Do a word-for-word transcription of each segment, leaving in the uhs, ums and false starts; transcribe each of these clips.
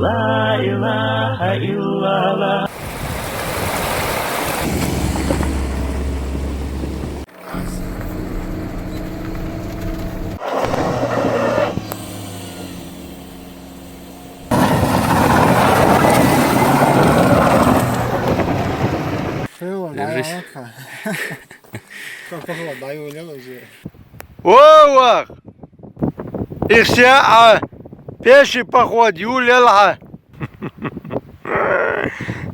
لا إله إلا الله. Держись. Как похолодало, уже. Вовар! Их сяа! Пеший поход, Юлия лха!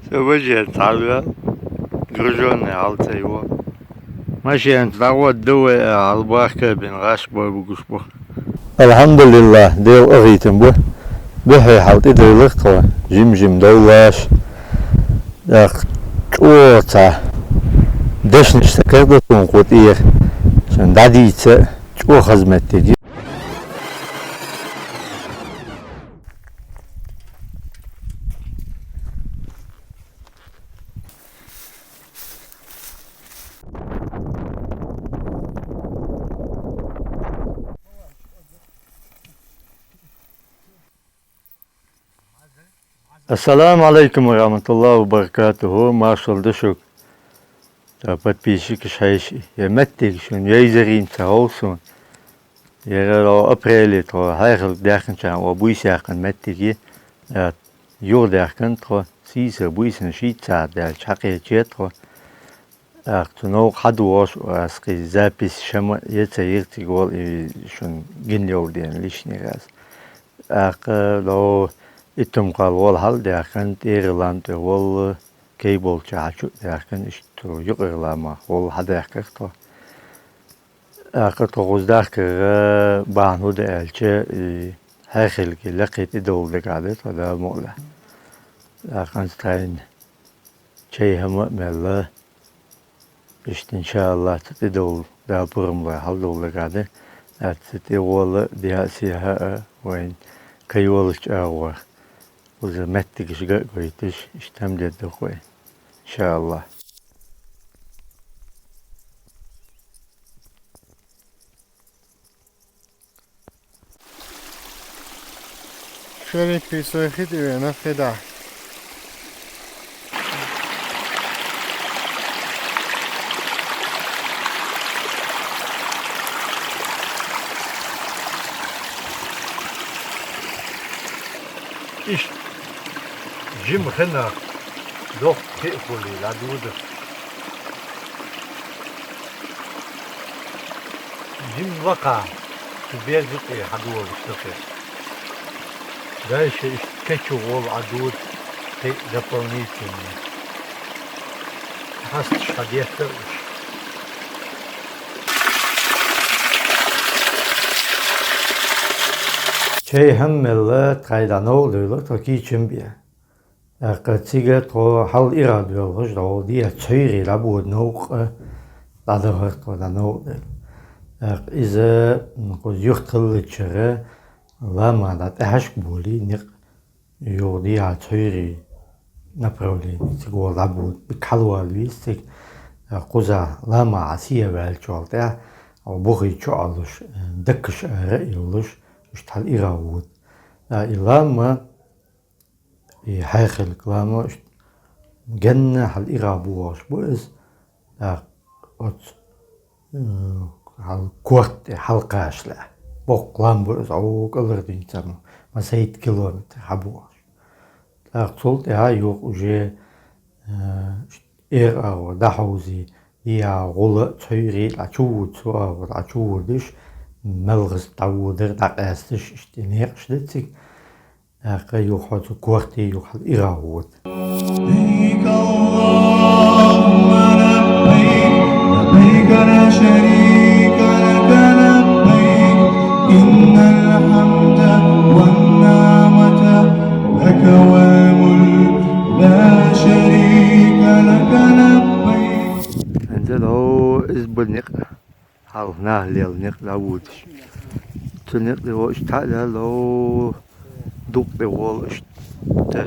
Собачья цалва. Гружённый алца его. Машина того дывы албахка бин раш бой бугушбух. الحمد لله, Дел агъитин бу. Бихи халти дылых то, жим-жим довлаш. Ах, чуца. Дешниш сакарда тун кутир. Шан дадица, чу хазметтеги. السلام عليكم ورحمة الله وبركاته. Машал дышук. Та подписчик шайш. Я меттик шун, я изерин та олсун. Я ро апреле то хайхал дахин чан, о буйсякан меттиги. Я юр дахин то, сиса буйсан шица да чакъе чет то. Ах, цунов хадвош, аски запись шама, яца ирти гол и шун гин ёвден лишний раз. Ах, до итум кал вол хал дахин, тирлан те вол, кейбол чачу дахин, ишту юкъ ирлама, вол хадахках то. Ах, то гуздахках, бан худа элче, и хайхилги лакит идол дагады, то да мола. Ах, анстайн. Чей хама мелла. Ишт, иншааллах, цити дол, да бурумла, хал долла гады. А цити вола, диа сиха, а, вайн, кайволыч агъуа. Уза меттигиш га гойтыш, иштам дедда хой. Иншааллах. Шерик писой хит и вена хида. Иш жим хина дох хи хули ладуда. Жим вака, ту безук и хадуа виштаке. Дальше иш кечу вол адуд, те дополнительный. Хаст шадехтер уш. Чей хам мелла, тхайда нол дойла, то ки чим бия. Акъа цига тхо хьал ирад велгъуш дагъу дия цуйри лабу новкъ, ладагъар тхо да новкъ дел. Акъ иза, м, къуз юхталлачара лама да тӀехьашк боли, никъ югъ дия цуйри направление, циг вал лабу, бик хьал вал вис, циг, а, къуза лама асия валчуал тӀа, а, бухи чу алуш, э, даккаш ара илуш, уш хьал ира вуд. А, и лама, И хьайхилг лама, ш-, генна хьал ира бугъаш бу из, а, оц, э, хьал корт, э, хьал къашла. Бокъ лам бу из, ау, калар дин цам, масайт километр хьа бугъаш. Так, цул тӀа юкъ уже, э, ш-, эр агъо, дахьузи, я гъула цуйри, а чуву цу агъо, а чуву диш, мелгъис тавудер, да къастиш, ишти неқш децик. Акъа юхьа цу корти юхьа ирагъут. لبيك اللهم لبيك، لبيك لا شريك لك لبيك، إن الحمد والنعمة لك والملك لا شريك لك لبيك. Анзал о из бу никъ. Хьал нахлел никъ лавудаш. Цу никъ дивол иш таъ лало, дукъ дивол иш та.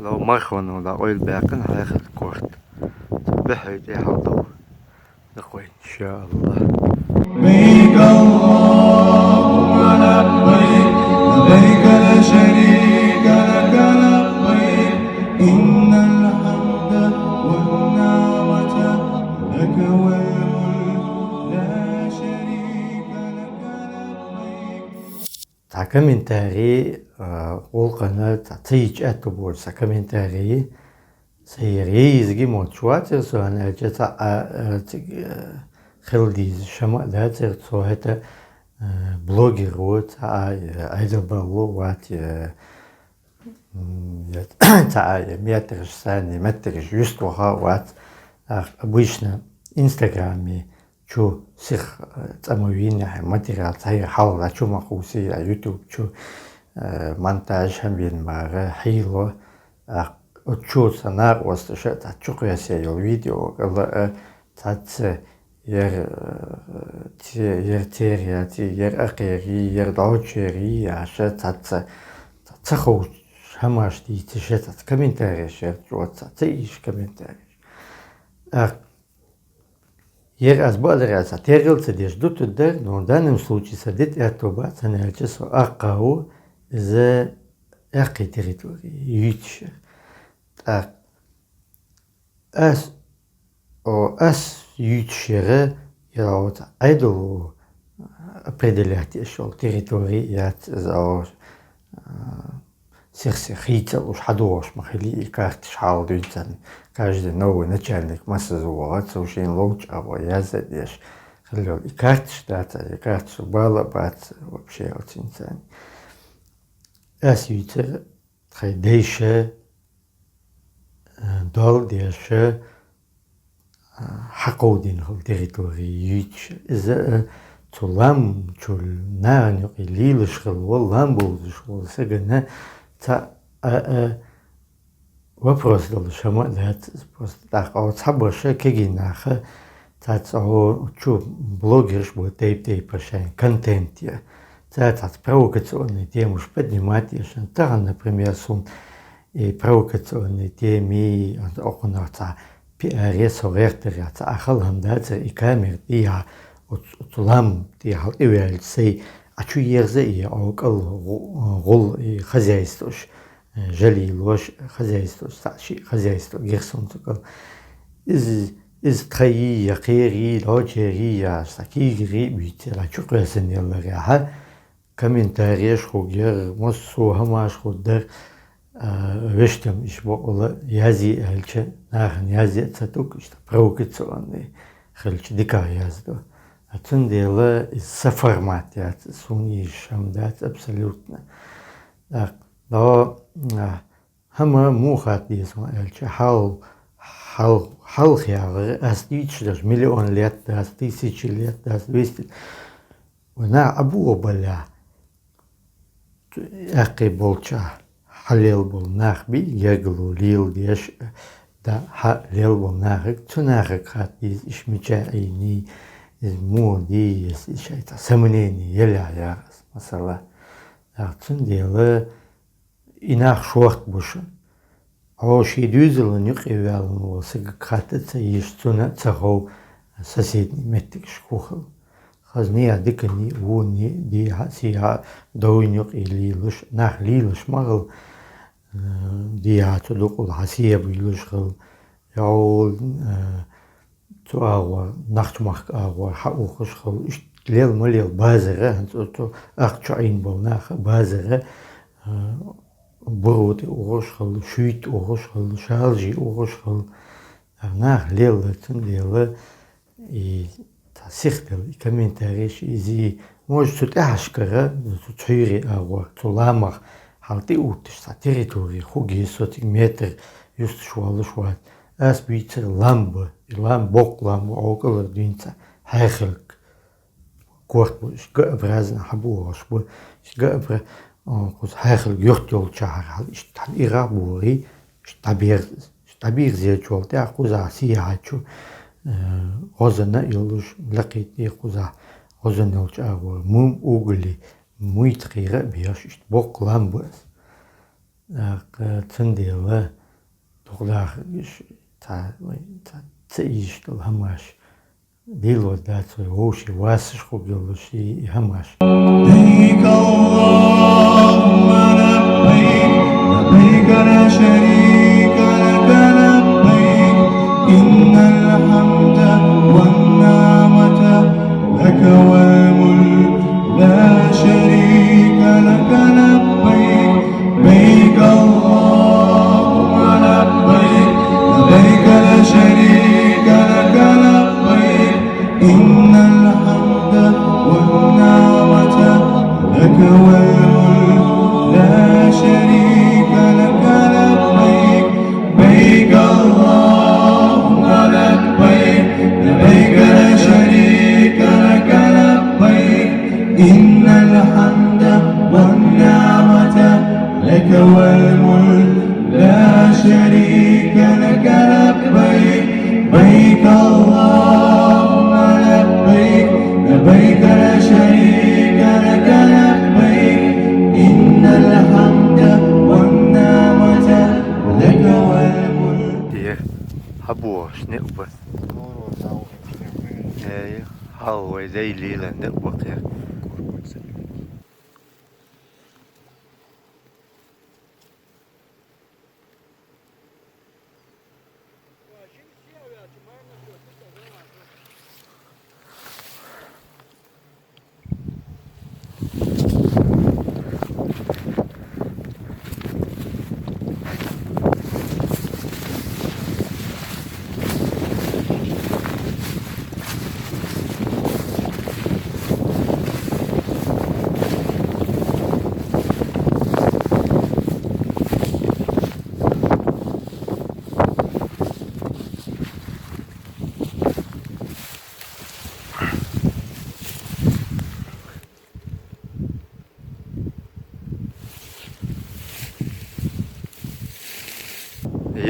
Лав мархону да ойл бакъын хьайхал корт. Бихьи тӀе хьал дов. Нахуй, иншааллах. لبيك اللهم لبيك، لبيك لا شريك Комментарий, а, гӀулакхана ца, ца йича аьттув болаш са комментарий. Са ер йийзаги мотташ вацар со, хӀана аьлча ца, а, а, цига, а, хила дезаш хӀама а дацар, цо хӀаьта, а, блогер ва, ца, а, Ӏедал балло вац, а, м, я, ца, а, я меттараш санна, меттараш юст ваха вац. А, обычно Инстаграме чу сиха, э, цӀа ма вийнехь, материал цхьа хьалха чу ма кхувсий, а YouTube чу, э, монтаж хӀама бен мара хьийла. А, оцу чу сан накъосташа цхьацца чу кхоьссина йолу видео кӀала, э, цхьацца яр, э, те-, яр терияций, яр акхерий, яр дӀочерий, аша цхьацца, цхьацца ца ховчу хӀамаш дийцаша, цхьацца комментареш яр чу, цхьацца ийша комментареш. А, Ер ас баалара аса тергал ца деш ду туддар, но в данном случае са дит аьтту бац, хӀана аьлча со аккха ву иза аьккхий территори юьйцуш яра. ТӀаккха ас, о, ас юьйцуш яра, я оца Ӏедало определять еш йолу территори яц иза, о, а, сих-сих хийца луш хьадогӀуш ма хили и карташ хьалха дуьйцан. Каждый новый начальник масаза вогӀа, цо шен ловчу агӀо яздан деш хила йолу и карташ дац, и карташ бала бац вообще оцу инсан. Ас юьйцара тхайн дайша, а, дол деша, а, хьакховдийна хила территори юьйцуш. Иза, а, цу лам чу нахана юкъе лелаш хила волу, лам бовзуш волу сагана ца, а, а, вопрос долуш хӀама а дац. Просто тӀаккха оцу цхьабарша кегий наха цаьрца гӀо чу блогерш бу тайп-тайпа шайн контент я. Цаьрца провокационный темаш поднимать ешан. Тахана, например, сун и провокационный теми, окхунах ца пиаре со гӀертарехь ца ахал хӀама дацара, и камера тӀехьа оцу, оцу лам тӀехьа тӀеваьлча сай, а чу ерза и Ӏокал гӀу-, гӀул и хозяйствош, э, жалийлош, хозяйствош, цхьа ши хозяйство гира сунца кӀал. Иза, иза тхайи я, кхерий, лочерий я, са кийгарий буьйцира, чу кхоьссина ялларехьа, комментареш хӀуггар, массо а хӀамаш хӀугдар, а, вешта иш бакъала язъе аьлча, нахана язъе а ца туг, иштта провокационный хилча дика яздо. А цундела иза са формат яц, суна йиш хӀама дац абсолютно. ТӀаккха, но, а, хӀама муха хатта деза ма аьлча, хьал-, хьал-, хьалха яхар, ас дийцуш дерш миллион лет дац, тысячи лет дац, двести. Вай нах Ӏабуо баля, аьккхий болча хьалел болу нах бий, гергало лела деш, да, хьалел болу нахаг, цу нахаг хатта деза, иш мича Ӏийний, иза муха дий, ес иш айта сомнение елехь яхас, масала. Цундела и нах шорта бу шуна. Хьо шен доьзалан юкъе ваьллан волу сагага хатта ца йиш, цунна а ца хов соседний меттигаш хӀун хила. Хаза нехан диканний, вонний, дехьа, сехьа, довйна юкъе лелаш, нах лелаш ма хила, э, дехьа цу дукъал хьан себа йилаш хила. Йовла, э, цу агӀор, нахчмахка агӀор хьан ухуш хила, иштта лел ма лел базара, хӀинца оцу ахча чу Ӏийна болу наха базара, а, буро тӀе ухуш хила, шуьйтта ухуш хила, шалжий ухуш хила. А нах лелла, цундела и цхьа сихдала и комментарийш, иза, может, цу тӀаьхьашкара, цу цхьуьйре агӀор, цу ламах хьал тӀеутташ цхьа территори хӀугге со цига метр юсташ воллуш вац. Ас буьйцура лам бу, и лам боккха лам бу, Ӏокалара дуьйна хьаьхилг корт бу, иштта Г-образно хьан бохуш бу, иштта Г-обра-, а, кхуза хьаьхилг юхт йолчахьара хьал, иштта хьан ирах бохий, иштта дӀаберза, иштта дӀаберзечул тӀаьхьа кхузахь сехьа чу, э, гӀозана а йолуш, лакхийта тӀе кхузахь гӀозана йолчу агӀор, мум угли, муьйтӀа кхера а бехаш, иштта боккха лам бу ас. ТӀаккха цундела дукха дахаргаш, цхьа, вай, цхьа ца ийш долу хӀамаш, дийла дац вай вовшийн васаш хӀума йолуш и хӀамаш. لبيك اللهم لبيك، لبيك لا شريك لك لبيك، إن الحمد والنعمة لك والملك، لا شريك لك والملك لا شريك لك لبيك لبيك اللهم لبيك لبيك لا شريك لك لبيك إن الحمد والنعمة لك والملك. Е, хьабоагӀаш ниъ ба. Е, хьалха вай дай лелаш ниъ ба-кх ер.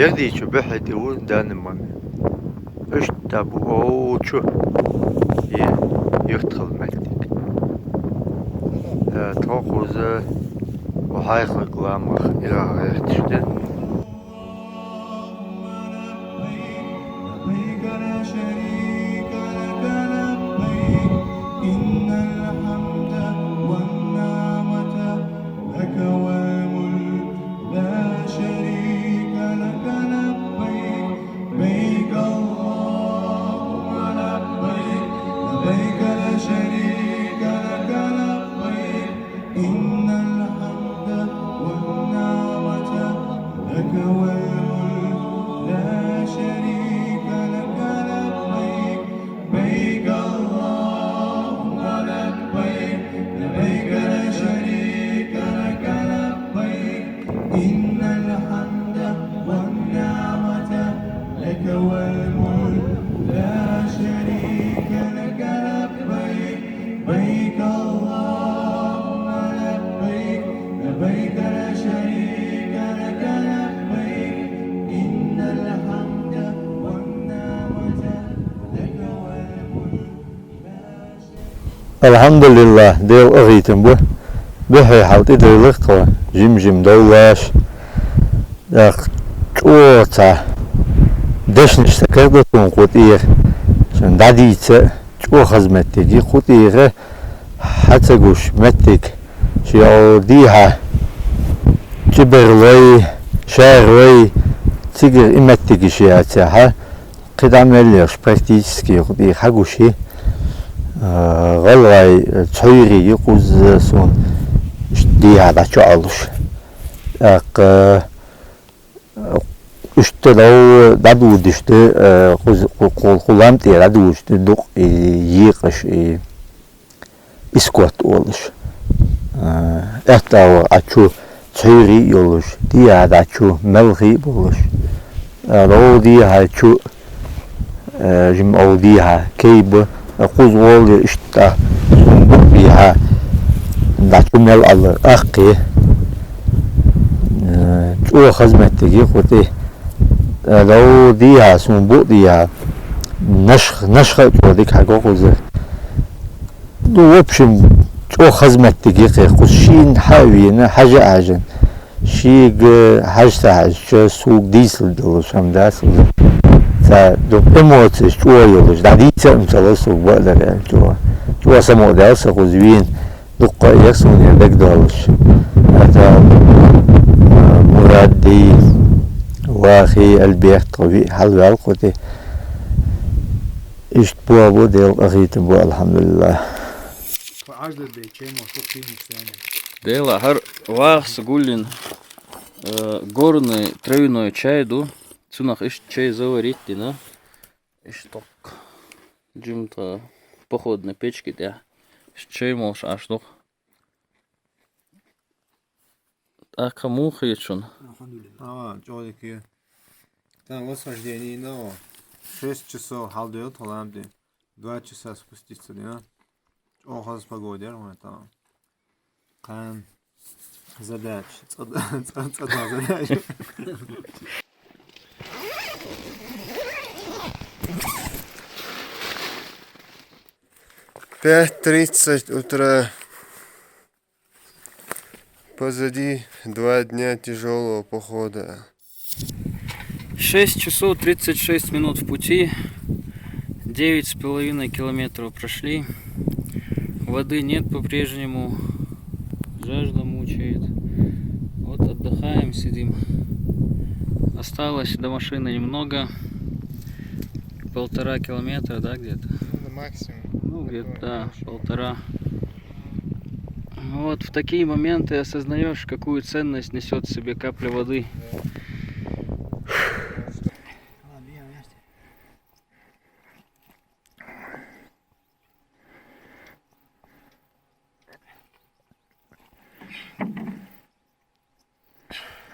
Ер дийцача бухьа тӀа ва данный момент. Иштта бу олчу е юрт хила моттиг. Э, тхо кхуза ва хьайхлаг ламах ирагӀа гӀерташ да. لبيك لا شريك لك لبيك إن الحمد والنعمة لك والملك لا شريك لك لبيك لبيك اللهم لبيك لبيك لا شريك لك لبيك إن الحمد والنعمة لك والملك لا شريك لك لبيك لبيك اللهم لبيك لبيك لا شريك لك لبيك إن الحمد والنعمة لك والملك لا شريك لك لبيك لبيك اللهم لبيك لبيك لا شريك لك لبيك إن الحمد والنعمة لك والملك لا شريك الحمد لله, Даьла къахетам ба. Бухье хьал тӀадиллар тхо, жим-жим довлаш. ТӀаккха чӀоагӀа цхьа дешнаш сакарда сона кху тӀера, шун дӀадийца, чӀоагӀа хоза моттиг я кху тӀера, хьа ца гуш моттиг, ши йоӀ дийхьа, Чеберлой, Шарой, цигара и моттигаш яц хьа, кхы дӀа мел еш практически кху тӀера хьагуш я, а, гӀалгӀай цхьойри я кхуза сона, иштта дийхьа дӀачуоалаш. ТӀаккха Иштта дов дӀадодаш да, э, кху-, кху-, кху-, кху лам тӀера дӀадодаш да дукъ и екъаш, и, и скот олаш. Э, аьттӀагӀвар Ӏачу цхьойри а йолаш, дийхьа дӀачу мелхи а болаш. Э, дов дийхьа чу, э, жим ов дийхьа кей ба, кхуза гӀоле иштта сона букъ дийхьа, дӀачу мел алар аккхий. Э, чӀоагӀа хоза моттиг я кху тӀа. Э, дов дийхьа, сона букъ дийхьа, наш-, нашха а чӀоагӀа дика хьаго кхуза. Ну, в общем, чӀоагӀа хоза моттиг я кхы, кхуза шийна хьа а вена, хьажа а хьажа. Шийга хьажа ца хьажача, сога дийцалургдолаш хӀама дац из. Цхьа дукха эмоцеш чӀоагӀа йолаш, дӀадийца а ца луш сога, бакъдар аьлча, чӀоагӀа. ЧӀоагӀа самукъадаьлар со кхуза вена, дуккха а яр сона ер дагадоалаш. ХӀаьта, а, Мурадди, Вахи, Альберт, тхо виъ хьалваьлар кху тӀа. Иштта бо бу, Даьла къахетам ба, алхьамдулиллахӀ. Даьла, хӀара вахас гуллин, э, горный травяной чай ду. Цунах иштта чай заварить дина. Иштта тхо жимма походный печка тӀа иштта чай молаш Ӏаш ду-кх. ТӀаккха муха хет шуна? Алхьамдулиллахь. А, чӀоагӀа дика я. Там восхождение, но шесть часов хьалдоьлу тхо лам тӀа. Два часа спуститься дина. ЧӀоагӀа хоза погода яр вайн там. Кхана Задач. Цӏэ-, цӏэ-, цӏэ-, задач. Пять тридцать утра. Позади два дня тяжелого похода. Шесть часов тридцать шесть минут в пути. Девять с половиной километров прошли. Воды нет по-прежнему. Жажда мучает. Вот отдыхаем, сидим. Осталось до машины немного. Полтора километра, да, где-то? Ну, да, максимум. Ну, где-то, да, полтора. Вот в такие моменты осознаешь, какую ценность несет в себе капля воды.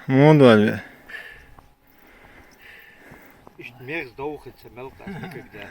Муну вале. Ишт мерз доухица мелкъа никогда.